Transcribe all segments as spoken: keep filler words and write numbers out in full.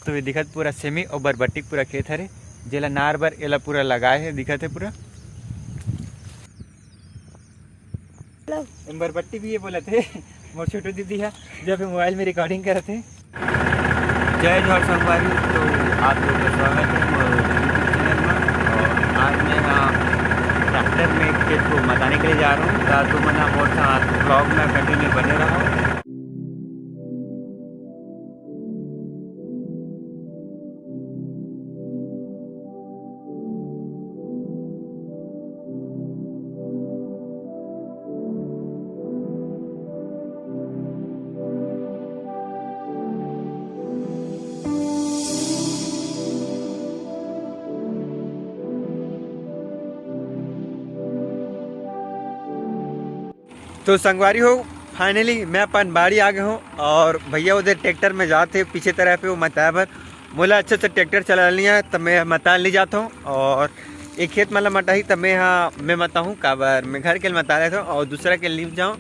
तो ये दिखत पूरा सेमी अउ बरबट्टी के पूरा खेत हरे, जेला नार बर एला पूरा लगाए हे, दिखत हे पूरा। एम बरबट्टी भी ये बोलत हे, मोर छोटू दीदी हे, जो अभी मोबाइल में रिकॉर्डिंग करत हे। जय जोहार संगवारी, तो आप लोग का स्वागत है मोर YouTube चैनल में। और आज मैं यहाँ ट्रैक्टर में खेत को मताने के लिए जा रहा हूँ, तो तुम ना मोर साथ ब्लॉग में कंटिन्यू बने रहो। तो संगवारी हो, फाइनली मैं अपन बाड़ी आ गए हूँ और भैया उधर ट्रैक्टर में जाते पीछे तरफ पे वो मताए बर। मोला अच्छा से ट्रैक्टर चला लिया, तब मैं मताए ले जाता हूँ और एक खेत मतलब मटाही, तब मैं हाँ मैं मताहूँ काबर मैं घर के मता लेता हूँ और दूसरा के ले जाऊँ।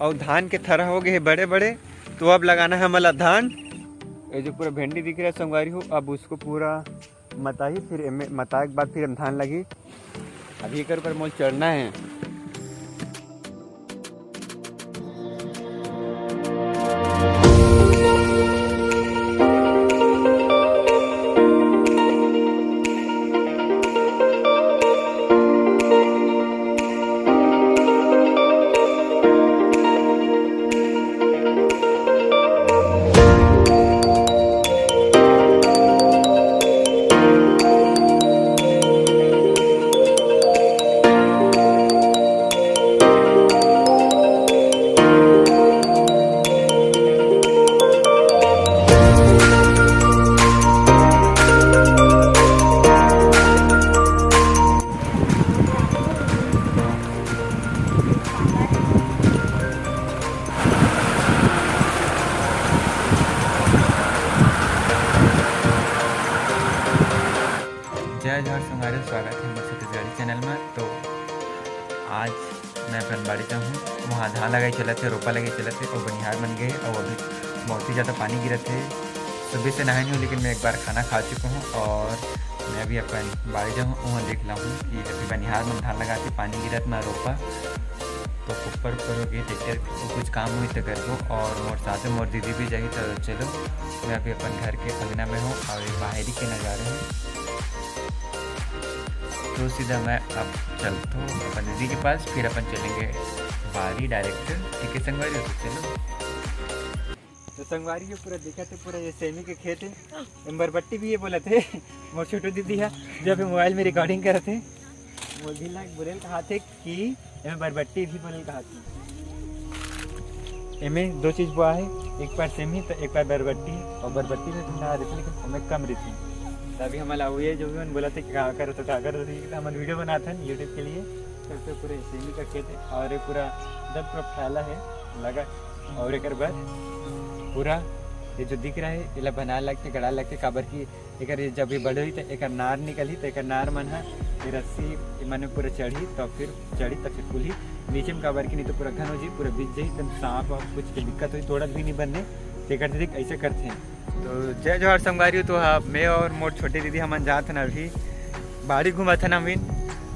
और धान के थरा हो गए हैं बड़े बड़े, तो अब लगाना है मला धान। ये जो पूरा भिंडी दिख रहा है संगवारी हो, अब उसको पूरा मताही, फिर एमे मताए के बाद फिर हम धान लगी। अभी एकर ऊपर मोल चढ़ना है। जय जोहार संगवारी, स्वागत है मोर छत्तीसगढ़ी चैनल में। तो आज मैं अपन बाड़ी जाहूँ, वहाँ धान लगाई चलत हे, रोपा लगाई चलत हे, और बनिहार मन गए, और अभी बहुत ही ज़्यादा पानी गिरत हे। सुबह से नहाए नहीं हूँ, लेकिन मैं एक बार खाना खा चुका हूँ, और मैं अभी अपन बाड़ी जाहूँ, वहाँ देख लाहूँ कि अभी बनिहार मन धान लगाते, पानी गिरत ना रोपा, तो ऊपर ऊपर हो गए ट्रैक्टर, तो कुछ काम हुई तो करबो, और मोर साथ में मोर दीदी भी जाही। तो चलो, मैं अभी अपन घर के अंगना में हूँ और ये बाहरी के नज़ारे हैं। तो सीधा मैं अब चलता हूँ अपन दीदी के पास, फिर अपन चलेंगे बारी डायरेक्ट। ठीक है संगवारी, तो चलो। तो संगवारी, ये पूरा दिखत हे, पूरा ये सेमी के खेत हे। एम बरबट्टी भी ये बोलत हे, मोर छोटू दीदी हे, जो अभी मोबाइल में रिकॉर्डिंग करत हे। मोर भी लाग बोलेल कहात हे कि एमे बरबट्टी भी बोलेल कहात हे। एमे दो चीज बोआ हे, एक बार सेमी तो एक बार बरबट्टी, और बरबट्टी में ठंडा रहथे, लेकिन ओमे कम रहथे। तो अभी हमन ला ये जो भी मन बोलत हे कि का करत हो, का करत हो, तो हमन वीडियो बनात हन YouTube के लिए। तो पूरे सेमी का खेत हे और ये पूरा इधर पूरा फैला हे, लगा, और एकर बर पूरा ये जो दिख रहा हे, एला बनाए लगथे, गड़ाए लगथे, काबर कि एकर ये जब ये बड़े होही, त एकर नार निकलही, त एकर नार मन ह ये रस्सी, ये मन में पूरा चढ़ही, तब फिर चढ़ही, तब फिर फूलही। नीचे में काबर कि नहीं तो पूरा घन हो जाही, पूरा बिछ जाही, तब सांप वाप कुछ के दिक्कत होही, तोड़त भी नहीं बनने, तेकर सेती ऐसे करथे। तो जय जोहार संगवारी हो, तो हाँ, मैं और मोर छोटे दीदी हमन जात हन अभी बाड़ी घूमत हन अमीन,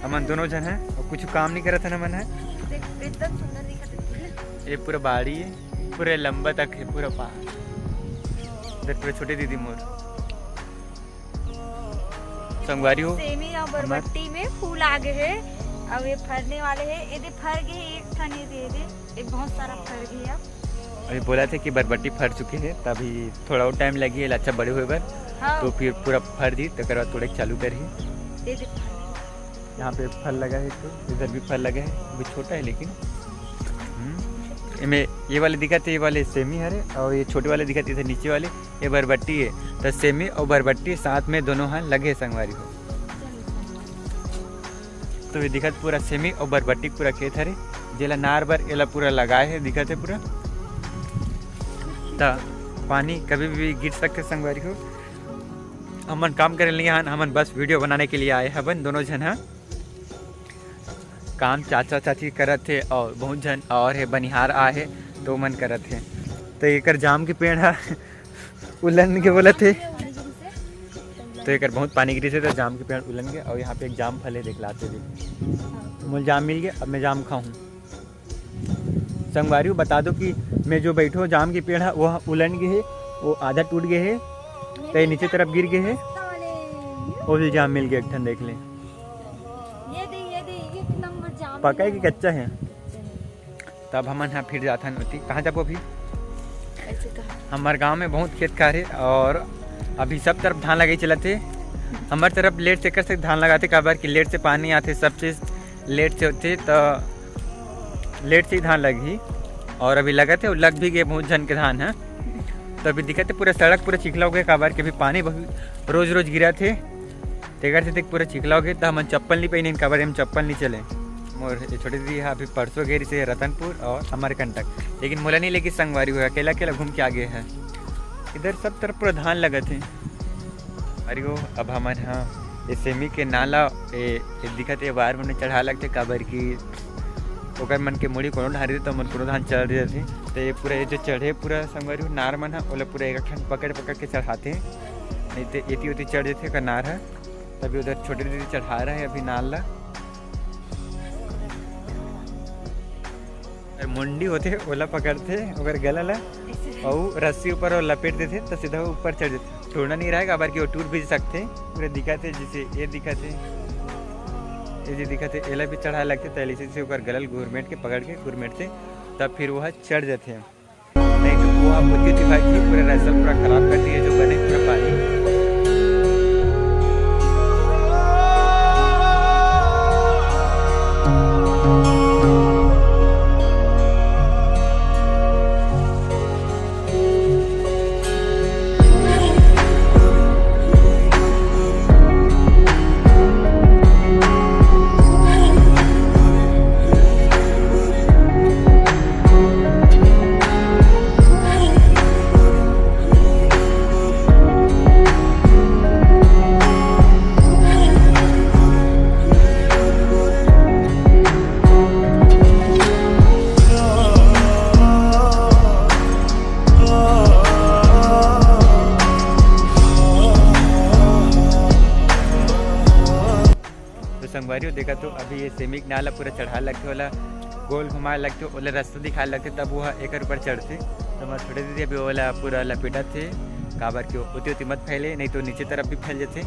हमन दोनों झन हैं और कुछ काम नहीं करत हन हमन हैं। देख, एकदम सुंदर दिखत हे। ये पूरा बाड़ी है, पूरे लंबा तक है पूरा पहाड़। इधर पूरे छोटे दीदी मोर संगवारी हो। सेमी और हमर बरबट्टी में फूल आ गए हैं, अब ये फरने वाले हैं। ये दे फर गए हैं, एक ठन ये दे दे, ये बहुत सारा फर गया। अभी बोला थे कि बरबट्टी फर चुके हैं, तभी थोड़ा और टाइम लगी है अच्छा बड़े हुए बर। हाँ। तो फिर पूरा फर दी, तकर बाद तोड़े चालू करही। ये दे फर। यहाँ पे फल लगा है, तो इधर भी फल लगा है, अभी छोटा है लेकिन। हम्म। एमे ये वाले दिखत हे, ये वाले सेमी हरे, और ये छोटे वाले दिखत हे, इधर नीचे वाले, ये बरबट्टी है। तो सेमी और बरबट्टी साथ में दोनों ह लगे हे संगवारी हो। तो ये दिखत पूरा सेमी और बरबट्टी पूरा खेत हरे, जेला नार बर एला पूरा लगाए हे, दिखत हे पूरा। त पानी कभी भी गिर सकथे संगवारी हो। हमन काम करे नहीं हन, हमन बस वीडियो बनाने के लिए आए हवन दोनों झन ह। काम चाचा चाची करत हे और बहुत झन और हे बनिहार आ हे, तो मन करत हे। तो एकर जाम के पेड़ ह उलन के बोलत हे। तो एकर बहुत पानी गिरिस हे, तो जाम के पेड़ उलन के, और यहाँ पे एक जाम फल हे, देख लाते भी। मोल जाम मिल गया, अब मैं जाम खाऊँ। संगवारी हो, बता दो कि मैं जो बैठो जाम के पेड़ है, वो उलन गए है, वो आधा टूट गए है, तो ये नीचे तरफ गिर गए है। वो भी जाम मिल गया एक ठन, देख ले। ये दे, ये दे, एक नंबर जाम पका है कि मिला। कच्चा है? तब हमन हा फिर जाथन ओती। कहाँ जाबो अभी? ऐसे कहा। हमार गांव में बहुत खेत खार है और अभी सब तरफ धान लगाई चलत है। हमार तरफ लेट से कर से धान लगाते, काबर कि लेट से पानी आते, सब चीज़ लेट से होते, तो लेट से ही धान लगही। और अभी लगत है, लग भी गए बहुत झन के धान है। तो अभी दिखत है पूरा सड़क पूरा चिखला हो गया, काबर कि अभी पानी बहुत रोज रोज गिरत है, तेकर से देख पूरा चिखला हो गए। तो हमन चप्पल नहीं पहने, काबर हम चप्पल नहीं चले। मोर ये छोटे दीदी है, अभी परसों गए से रतनपुर और अमरकंटक, लेकिन मोला नहीं लेके संगवारी हुआ, अकेला अकेला घूम के आ गए है। इधर सब तरफ पूरा धान लगत है। अरे वो अब हमन हा ये सेमी के नाला ए, ए दिखत है, बार मन चढ़ा लगते, काबर कि ओकर मन के मुड़ी कोनो ढारी दे, तो मन कोनो धान चढ़ देथे। तो ये पूरा ये जो चढ़े पूरा संगवारी हो, नार मन हा, ओला पूरा एक ठन पकड़ पकड़ के चढ़ाते, नहीं तो एती ओती चढ़ देथे का नार हा। तभी उधर छोटे दीदी चढ़ा रहे अभी नार ला। अरे मुंडी होथे, ओला पकड़थे, ओकर गला ला, अउ रस्सी ऊपर वो लपेट देथे, तो सीधा ऊपर चढ़ जाथे। टूटना नहीं रहे, काबर कि वो टूट भी सकथे। पूरे दिखत है, जैसे ये दिखत है, ये जो दिखत है, एला भी चढ़ाए लगथे, तो ऐसे से ओकर गला ल घुरमेट के पकड़ के घुरमेटथे, तब फिर वो चढ़ जाथे। नहीं तो वो आप होती थी भाई, पूरा रास्ता पूरा खराब कर दिए, जो बने पूरा पानी। तो संगवारी हो, देखा तो अभी ये सेमी के नाला पूरा चढ़ा लगथे, ओला गोल घुमाए लगथे, ओला रास्ता दिखाए लगथे, तब वो एकर ऊपर चढ़थे। तो मैं छोटे दीदी अभी ओला पूरा लपेटत थे, काबर के ओती ओती मत फैले, नहीं तो नीचे तरफ भी फैल जाथे।